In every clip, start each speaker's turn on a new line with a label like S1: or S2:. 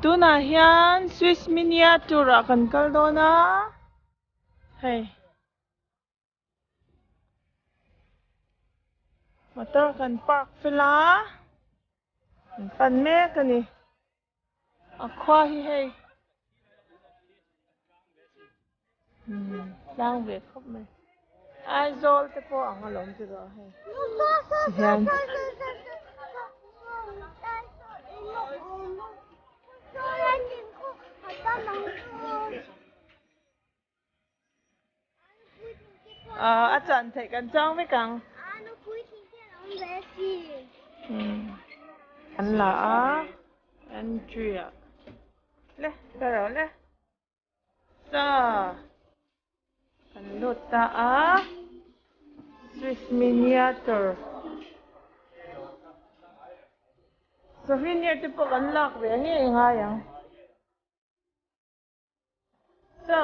S1: Tunah hian Swiss Miniature ah kan kal dawn a, hei motor kan park fel a, kan pan mek a ni. A khua hi hei tlang ve khawp mai. Aizawl te pawh ang alawm chu rawh hei tihian. A chan theih kan chuang vek ang. An la a entry ah le ka ro le sa kan lut ta a Swiss miniature souvenir te pawh kan lak ve ngei ngai ang. So,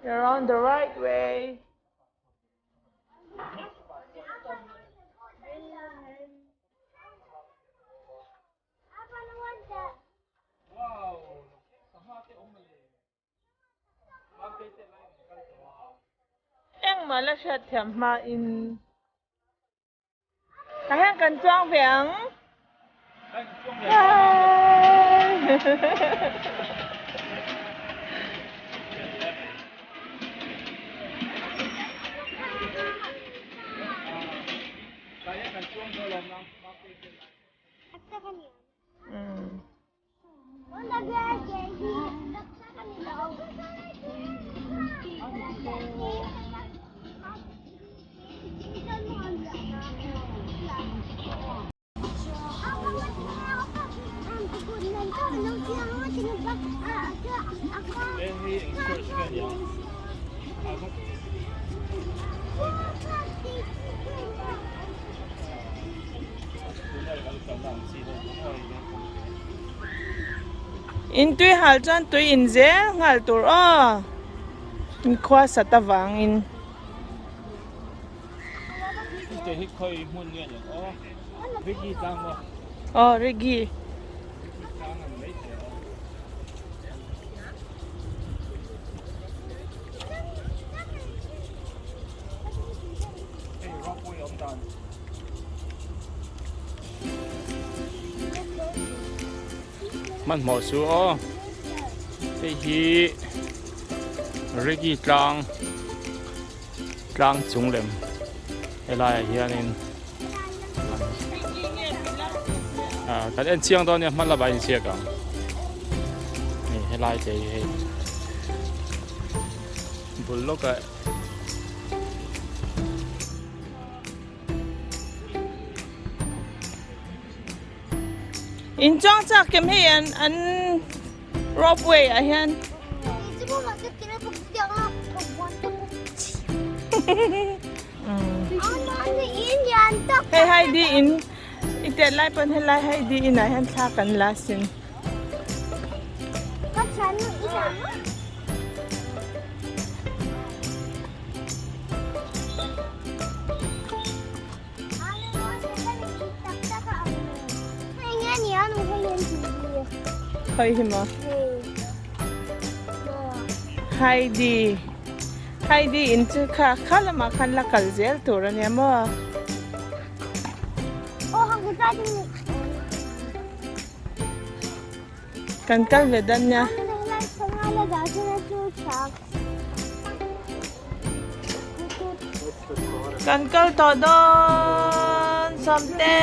S1: you're on the right way. Engmah la hriatthiam hmain Tah hian kan chuang ve ang. In tui hal chuan tui in zel nghal tur aw in khua sat avangin. Aw Rigi.
S2: Hmanhmawh chu aw hei hi Rigi tlang tlang chung lem helaiah hianin ah kan en chiang dawn nia hman lamah a inziak ang hei helai te hi hei bul lawkah.
S1: In chuang chak kem hei an an ropeway ah hian. Hei Heidi in i tet lai pawn helai Heidi in ah hian thla kan la sin. Khawi hi maw? Heidi Heidi in chu kha kha lamah khan la kal zel tur a nia maw? Kan kal ve dan nia. Kan kal tawh dawn Sawmte.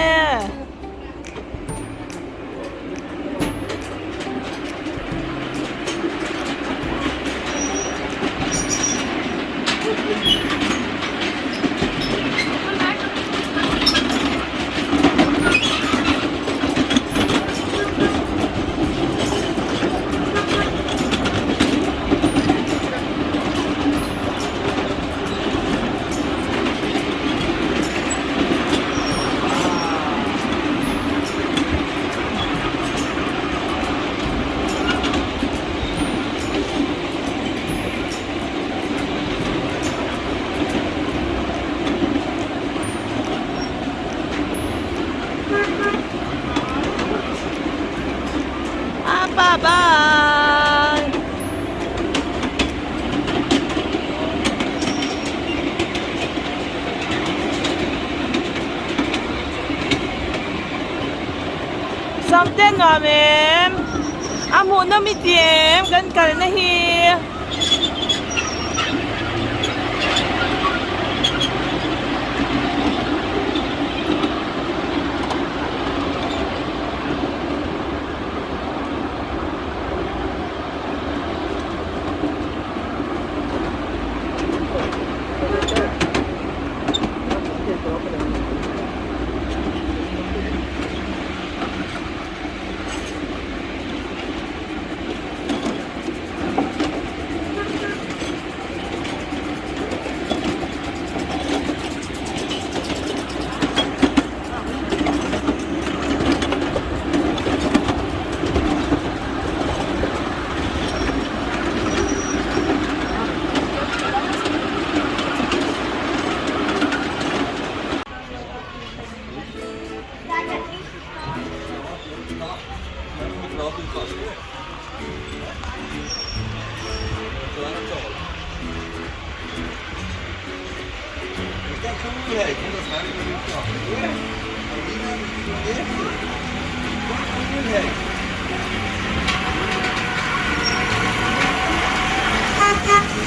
S1: Bye bye. Samte nuam em? A hmuhnawm i ti em kan kalna hi?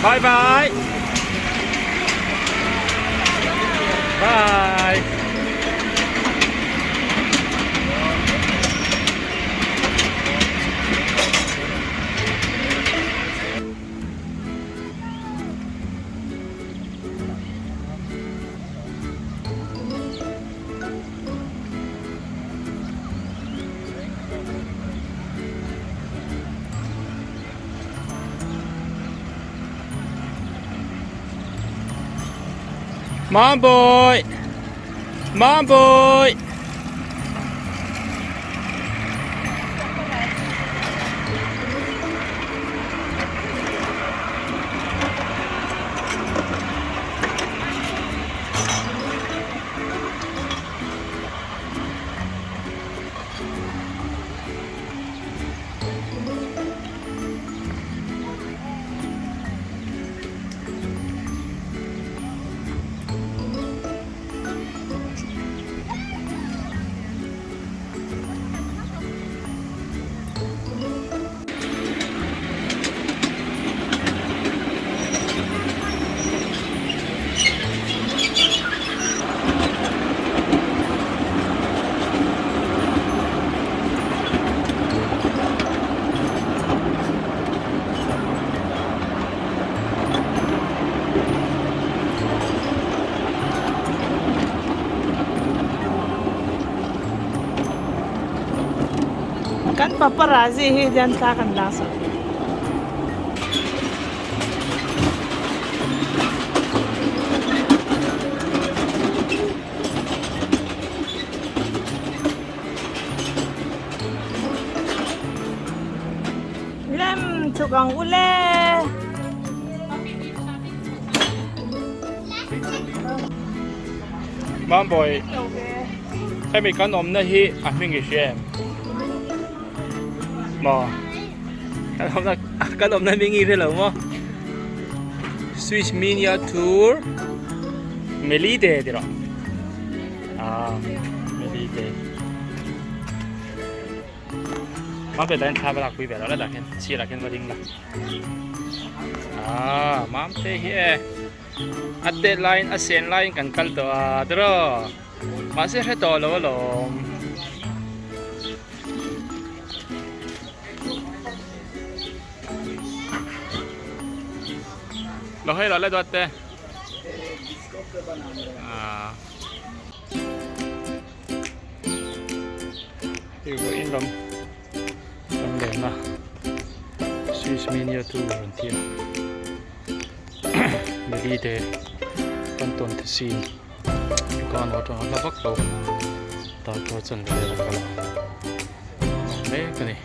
S2: Bye bye. Bye. Mambawi Mambawi
S1: Kan paparazzi hi hian thla kan la sak. Lem chhuk ang u le.
S2: Mambawi hemi kan awmna hi a hming i hria em? Maw kan awmna kan awmna hming i hre lo maw? Swiss Miniature Melide ti rawh ah Melide Mamte tan thla va lakpui ve lo la dah hian sirah khian va ding la ah Mamte hi e a tet laiin a sen laiin kan kal tawh a tiraw mahse hre tawh lo alawm. Lo hei lo la duat te. Ah. Hei vawiin ram ram lenna Swiss miniature an ti a Meli te kan tawn te sin Lugano atanga hla vak lo darkar chanve vel a kal a mek a ni.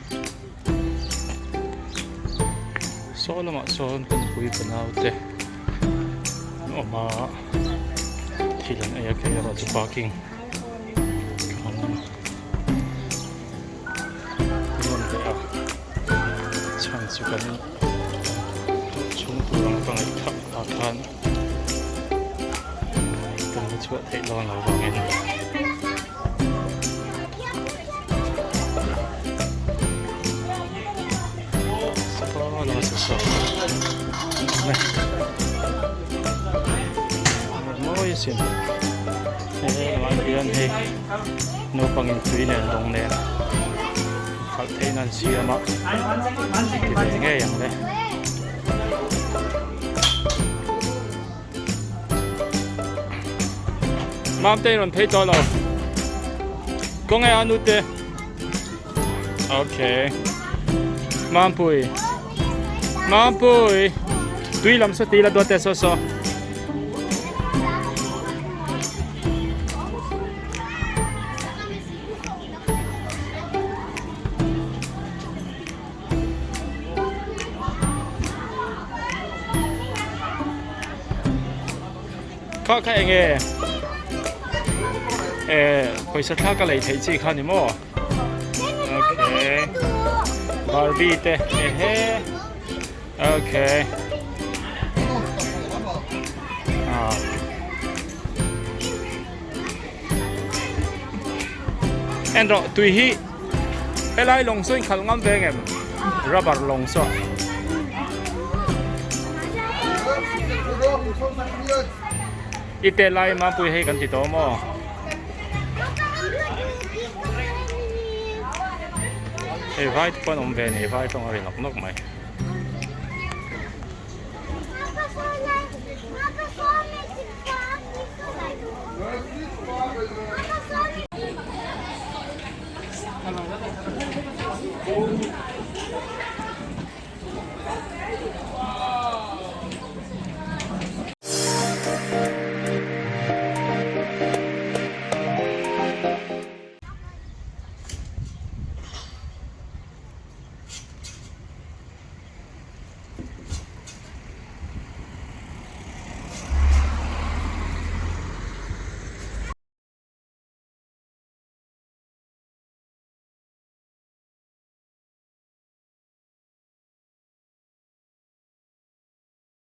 S2: Saw lamah sawn ka nupui ka naute an awm a thil an ei a kei erawh chu parking ka hmang a rawn leh a. chu kan chhung tur ang ka ngaih thak ah khan kan la chhuah theih dawn lo vangin. Mawi asin he lamah hian hei naupang in tui nen lawng nen khalh theihna an siam a ti ve ngei ang le. Mamte in rawn phei tawh lo kawng e a nute okay Mampui Mampui tui lam saw tih la duat te saw saw Kha kha enge eh pawisa thla ka lei theih chi kha ni maw okay barbie te ehe okay ah En rawh tui hi helai lawng saw in khalh ngam ve ngem rubber lawng saw. I te lai mapui hei kan ti tawh maw. Hei vai te pawh an awm ve a ni vai tawng a ri nawk nawk mai.